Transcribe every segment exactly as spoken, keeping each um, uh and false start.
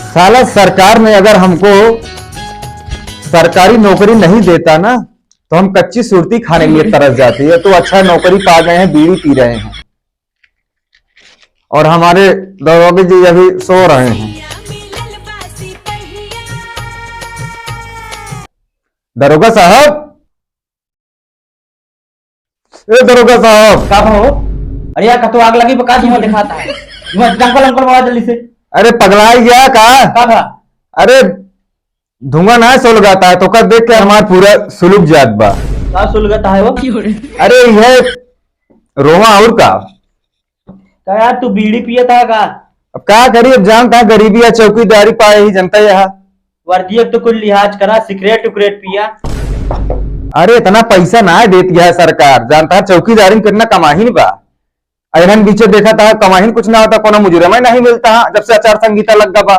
साला, सरकार ने अगर हमको सरकारी नौकरी नहीं देता ना, तो हम कच्ची सुरती खाने के लिए तरस जाते। ये तो अच्छा नौकरी पा गए हैं, बीड़ी पी रहे हैं। और हमारे दरोगा जी अभी सो रहे हैं। दरोगा साहब, ए दरोगा साहब। का भा हो? अरे यार, कतो आग लगी बा का, धुआं दिखाता है। धुआं, दमकल, दमकल बुलावा जल्दी से। अरे पगलाई गया का? का भा? अरे धुआं ना सुलगाता है, तोका देख के हमार पूरा सुलुग जात बा। का सुलगाता है वो? अरे यह रोवा और का। का यार, तू बीड़ी पियत हा का? अब का करी, अब जानत हा गरीबी या चौकीदारी पाए ही जनता यहाँ। वर्दिया तो कुल लिहाज करा, सिगरेट उकरेट पिया। अरे इतना पैसा ना देत है सरकार, जानत हा चौकीदारी में कितना कमाहिन बा। अइहन बीचे देखत हा कमाहिन कुछ ना होता, कोनो मुजरिम ही नहीं मिलत हा, जब से आचार संहिता लग गा बा।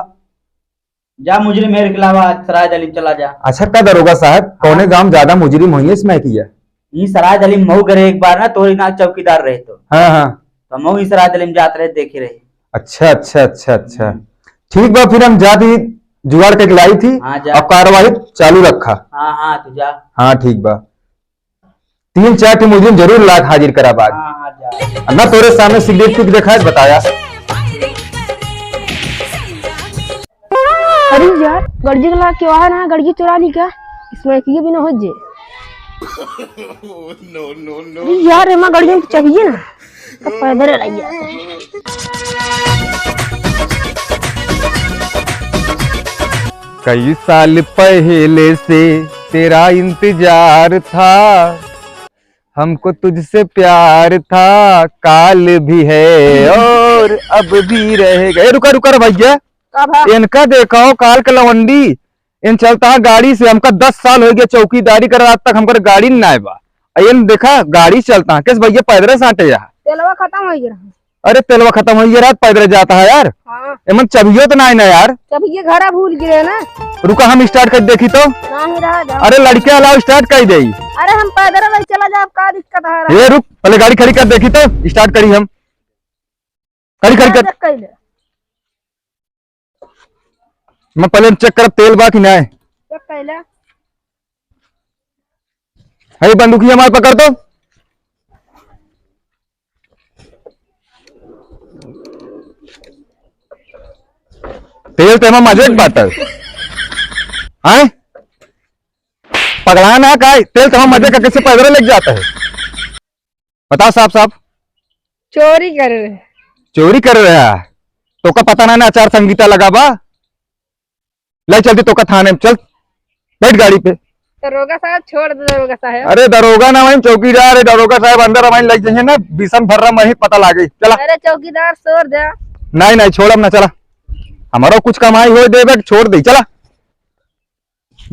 जा मुजरिम हेर के लावा, सराय दलीम चला जा। अच्छा का दरोगा साहब, हाँ। कौने गांव ज्यादा मुजरिम होइए इसमें किया? ई सराय दलीम मऊ करे एक बार ना, तोहरी ना चौकीदार रहे तो। हाँ, हाँ। तो मऊ ई सराय दलीम जात रहे, देखे रहे। अच्छा, अच्छा, अच्छा, अच्छा। हम्म। ठीक बा, फिर हम जात ही जुगाड़ के लाई थी। हाँ, जा। अब कार्यवाही चालू रखा। हाँ, हाँ, तू जा। हाँ, ठीक बा। तीन चार ठे मुजरिम जरूर लाख हाजिर करा बाद। हाँ, हाँ, जा। ना तोरे सामने सिगरेट पी के देखा है, बताया। अरे यार, गड़िया के ला के वहाँ ना, गड़िया चुरा ली का? इसमें एक ये भी ना हो जे। अरे यार, एमा गड़िया तो चाहिए ना, तो पैदल रहिए। कई साल पहले से तेरा इंतजार था, हमको तुझसे प्यार था, काल भी है और अब भी रहेगा। ए, रुका, रुका रे भैया। का भा? इनका देखा हो, काल के लवंडी, इन चलता है गाड़ी से, हमका दस साल हो गया चौकीदारी कर, आज तक हमकर गाड़ी ना आए बा। आ इन देखा, गाड़ी चलता है, किस भैया पैदल साटे यहाँ? तेलवा खत्म हो गया। अरे तेलवा खत्म हो गया, रात पैदल जाता है यार। हाँ। एमन चबियो तो ना है ना यार। चबिये घरा भूल गए ना। रुका, हम स्टार्ट कर देखी तो। नहीं रहा जा। अरे लड़के अलाओ, स्टार्ट कर दे। अरे हम पैदल भाई चला जाब, का दिक्कत है? ये रुक, पहले गाड़ी खड़ी कर देखी तो, स्टार्ट करी हम। खड़ी, खड़ी कर। चेक कर ले। मैं पहले चेक करब तेल बा कि नाय। चेक कर ले। है बंदूकिया हमारे पकड़ तो। तेल तो हमारे मजे की बात है। हैं? पगला ना का है? तेल तो हम मजे का कैसे पैदल लेके जाता है? बताओ साफ साफ। चोरी कर रहे। चोरी कर रहा है? तोका पता ना, ना आचार संहिता लगा बा। ले चलती तोका थाने में, चल बैठ गाड़ी पे। दरोगा साहब छोड़ दे, दरोगा साहब। अरे दरोगा ना, वहीं चौकीदार है, दरोगा साहब अंदर हमारे लग जाइए ना, बीसन भर रहा वहीं पता लागे। चला। अरे चौकीदार छोड़ दे। नहीं नहीं, छोड़ब ना, चला। हमारा कुछ कमाई हो देबे, छोड़ दे, चला।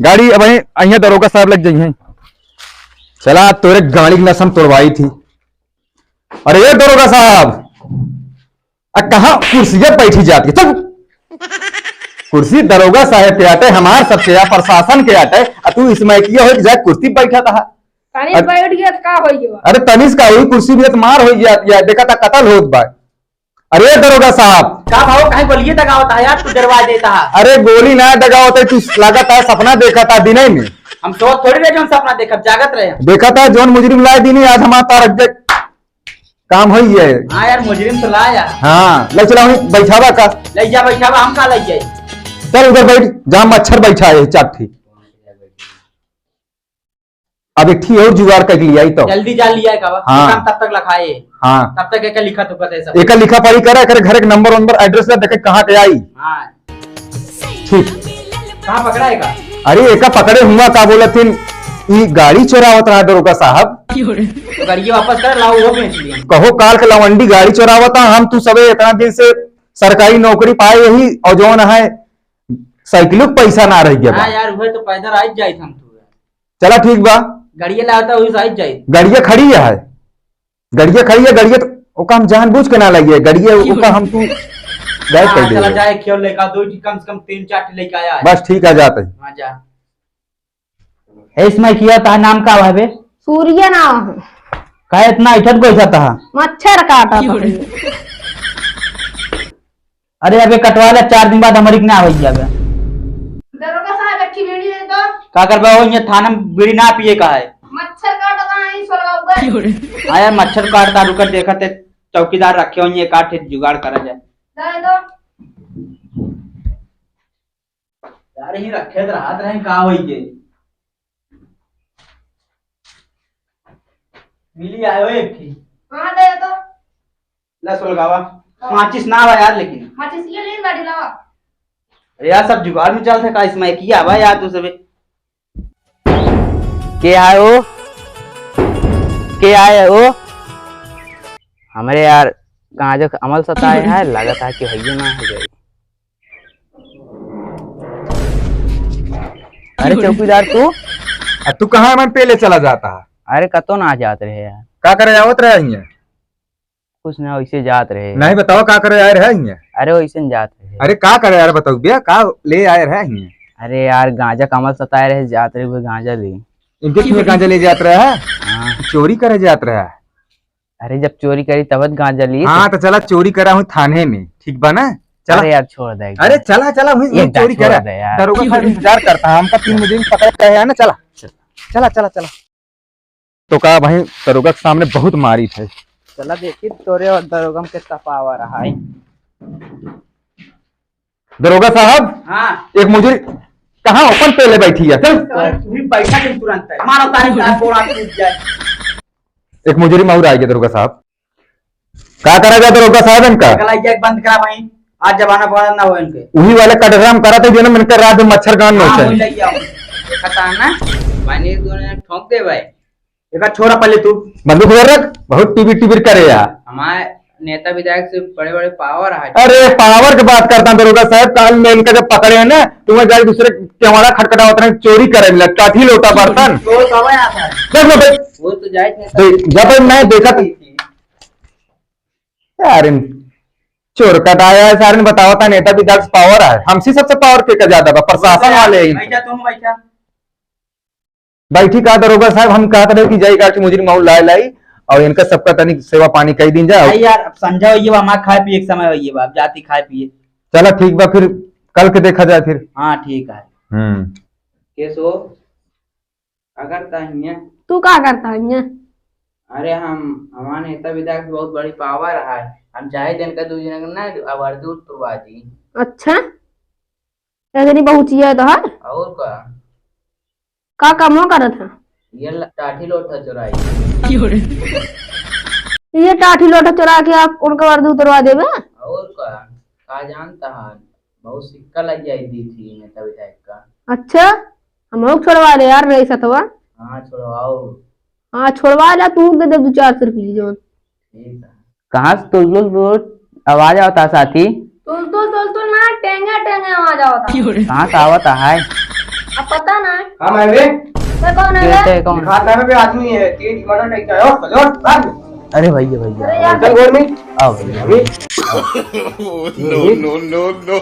गाड़ी अब अहीं, अहिया दरोगा साहब लग जाइए। चला, तोरे गाड़ी की नस हम तोड़वाई थी। अरे ये दरोगा साहब, आ कहाँ कुर्सिया बैठी जाती है? चल, कुर्सी दरोगा साहब के आटे, हमार सबके या प्रशासन के आटे, आ तू इसमें किया हो कि जाए कुर्सी बैठा था। तनिस अरे बैठ गया तो का हो गया? अरे तनिस का हुई, कुर्सी भी तो मार हो गया, या देखा था कत्ल होत बा। अरे दरोगा साहब। का भाव, काहे गोलिये दगावत है यार, तू डरवा देता है। अरे गोली ना दगावत है, तू लागत है सपना देखा था दिने में। हम सोच थोड़ी रहे जो हम सपना देखब, जागत रहे हम। देखा था जोन मुजरिम लाए दिने, आज हमारा तारक देख काम होई है। हाँ यार, मुजरिम तो लाया। हाँ, ले चला वहीं बैठावा का। ले जा बैठावा, हम का ले जाए? चल उधर बैठ, जहाँ मच्छर बैठा है, चार ठीक। अब एक ठी और जुगाड़ कर लिया ही तो। जल्दी जा लिया है कावा। हाँ। काम तब तक लखाए। हाँ। तब तक एका लिखा तो पता है सब। एका लिखा पढ़ी करे, करे घर के नंबर वंबर एड्रेस ला देखे कहाँ के आई। हाँ। ठीक। कहाँ पकड़ा है का? अरे एका पकड़े हुआ का बोलत हिन, ई गाड़ी चोरावत रहा दरोगा साहब। तो गाड़ी वापस कर लाओ, वो बेच लिया। कहो काल के लवंडी गाड़ी चोरावत हा, हम तू सबे इतना दिन से सरकारी नौकरी पाए यही और जौन है साइकिल के पैसा ना रह गया बा। हाँ यार, वह तो पैदल आई जाए हम तू। चला ठीक बा। गड़िया लावता हुई साइज जाई। गड़िया खड़ी है, गड़िया खड़ी है, गड़िया तो ओका हम जानबूझ के ना लगिए, गड़िया ओका हम तू गायब कर हाँ, चला दे। जाए, क्यों लेका दो ठी, कम से कम तीन चार ठी लेके आया है। बस ठीक आ जाते हैं। हाँ, जा। ए, इसमें किया ता नाम का हुआ बे? सूर्य नाम है। का इतना इठत बैठा था? मच्छर काटा था। अरे अबे कटवा ले, चार दिन बाद हमरी के ना होई जाबे। दरोगा साहब, एक ठे बीड़ी दे तो। का करबा हो, ये थाना में बीड़ी ना पिए का है? मच्छर काटत है, ई सोलवा ऊपर। हाँ यार, मच्छर काटता, रुका देखत है, चौकीदार रखे हो, ये काट जुगाड़ करा जाए। दे दो। यार, यहीं रखे त रहत रहे, का होई के? मिली आयो एक ठे। हाँ, दे तो। ला, सुलगावा। हाँ। माचिस ना बा यार, लेकिन। माचिस ये ले, गाड़ी लावा। अरे यार, सब जुगाड़ में चलत है का इसमें? किया बा यार, तू सबे। के आए हो? के आए हो? हमरे यार, गांजा का अमल सताए है, लागत है कि हइये ना हो जाए। अरे चौकीदार तू? आ, तू कहाँ मन पेले चला जाता है? अरे कतो ना जात रहे यार। का करे आवत रहे हियाँ? कुछ ना, वैसे जात रहे। नहीं बताओ का करे आए रहे हियाँ? अरे वैसे न जात रहे। अरे का करे यार बताओ भैया, का ले आए रहे हियाँ? अरे यार गांजा का अमल सताए रहे, जात रहे हुए गांजा ले। इनके किए गांजा ले जात रहा है? हाँ। चोरी करे जात रहा है? अरे जब चोरी करी तब गांजा ली। हाँ तो चला चोरी करा हूँ थाने में, ठीक बा ना? चला। अरे यार छोड़ दे। अरे चला चला, वहीं एक चोरी करा। दरोगा साहब इंतजार करता है, हमका तीन बजे पकड़ के है ना, चला। चला चला चला। तो का भाई, दरोगा के सामने बहुत मारी है। चला देखी तोरे और दरोगा में कितना पावर है। दरोगा साहब। हाँ। एक मुजरी कहाँ ओपन पेले बैठी है, चल। अरे तू ही बैठा दिन तुरंत है, मारो तारी का गोड़ा टूट जाए। एक मुजरी माउर आ गया दरोगा साहब। का करा जाए दरोगा साहब इनका? गलाई जाए बंद करा भाई, आज जमाना बड़ा ना हो इनके। वही वाले कटरा में करा थे, जो ना इनका रात में मच्छर गान हाँ, नोचे। वही लग गया हूँ। देखा था ना, पानी एक दो ने ठोंक दे भाई। एक छोरा पहले तू। बंदूक उधर रख, बहुत टिबिर टिबिर करे यार। हमारे नेता विधायक से बड़े बड़े पावर है। अरे पावर की बात करता हूँ दरोगा साहब, काल में इनका जब पकड़े हैं ना, तुम्हें जाके दूसरे के हमारा खटखटावत रहे, चोरी करे मिला, काठी लोटा बर्तन। तो सब आता है। देख लो भाई। वो तो जाए थे। देख, जब मैं देखा था। यार इन चोर कटाया है, सारे ने बतावा था नेता विधायक पावर है, हमसे सबसे पावर के का ज्यादा बा, प्रशासन वाले ही। बैठा तुम, बैठा। बैठी का दरोगा साहब, हम कहत रहे कि जाई गाठी मुजरी माहौल लाए लाई और इनका सबका तनिक सेवा पानी कई दीन जाए। अरे यार, अब संझा होइए बा, हमार खाए पिए के समय होइए बा, अब जाती खाए पिए। चला ठीक बा, फिर कल के देखा जाए फिर। हाँ ठीक है। हम्म। केसो, का करता हियाँ? तू का करता हियाँ? अरे हम, हमार नेता विधायक से बहुत बड़ी पावर है, हम चाहे दिन का दू जन ना अब वर्दी उतरवा दी। अच्छा, इतनी बहुचिया तो है। और का? का कामो करत है? ये ल-, टाठी लोटा चोराई। ये टाठी लोटा चोरा के आप उनका वर्दी उतरवा देबे? और का? का जानता है, बहुत सिक्का लग जाई दी थी नेता विधायक का। अच्छा, हम लोग छोड़वा दे यार, रईसतवा। हाँ, छोड़वाओ। हाँ, छोड़वा जा, तू दे दे दो चार सौ रुपये जौन। ठीक है। कहाँ से तुलतुल तुलतुल आवाज आवता साथी? तुलतुल तुलतुल ना, टेंगे टेंगे आवाज आवता। कहाँ से आवता है? अब पता ना। हम है बे। मैं कौन है बे? ते कौन? दिखाता है बे, आदमी है, तेज मना नहीं क्या है? और, और, और। अरे भैया, भैया। अरे यार। चल, गोर में। आओ भैया। अभी। No, no, no, no।